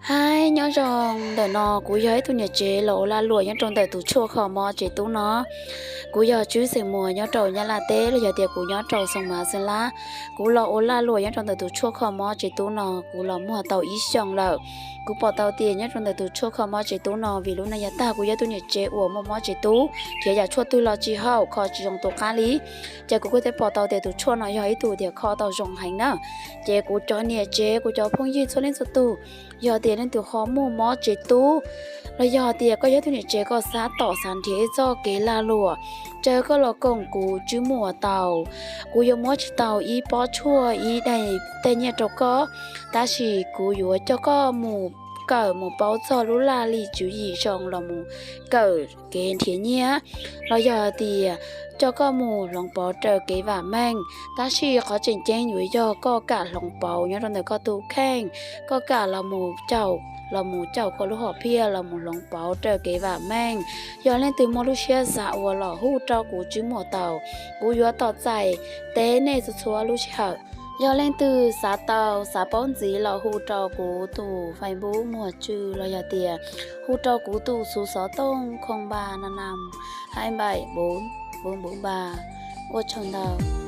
Hais nyob zoo, ntawm no kuv yog ib tug niam tsev los ua lag luam nyob rau ntawm tus tshuaj kho mob tsev tub no. Kuv yog Tswb xeem Muas nyob rau Nyab Laj teb los yog tias kuv nyob rau Xoo Mav Xeem Lab. Kuv los ua lag luam nyob rau ntawm tus tshuaj kho mob tsev tub no kuv los muag tau ib xyoos lawm. Kuv pom tau tias nyob rau ntawm tus tshuaj kho mob tsev tub no, vim lub neej yav tag kuv yog ib tug niam tsev uas muaj mob tsev tub, khiav yam tshuaj twg los tsis haum, kho tsis zoo tus qab li. Ces kuv kuj tau pom tau tias tus tshuaj no yog ib tug tias kho tau zoo heev na. Ces kuv cov niam tsev, kuv cov phooj ywg txhua leej txhua tus, yog tias leej twg ho muaj mob tsev tub los yog tias koj yog ib tug niam tsev koj xav tom xav nrhiav ib txoj kev lag luam, caw koj los koom kuv Tswb Muas tau. Kuv yuav muab tsis tau ib pob tshuaj ib daim tej nyiaj rau koj, tab sis kuv yuav coj koj mus kawm mus paub txog lub laj lim tswv yim zoo los mus kawm kev nrhiav nyiaj, los yog tias coj koj mus hloov pauv raws kev vam meej. Tab sis qhov tseem ceeb yuav yog koj kam hloov pauv nyob rau ntawm koj tus kheej, koj kam los mus caum, los mus caum koj lub hom phiaj los mus hloov pauv raws kev vam meej. Yog leej twg muaj lub siab xav ua los hu rau kuv Tswb Muas tau, kuv yuav tos txais teb nej txhua txhua lub sij hawm. Yog leej twg xav tau xav paub ntxiv los hu rau kuv tus Facebook Muas Tswb los yog tias hu rau kuv tus xuv xov tooj không ba năm năm hai bảy bốn bốn bốn ba. Ua tsaug ntau.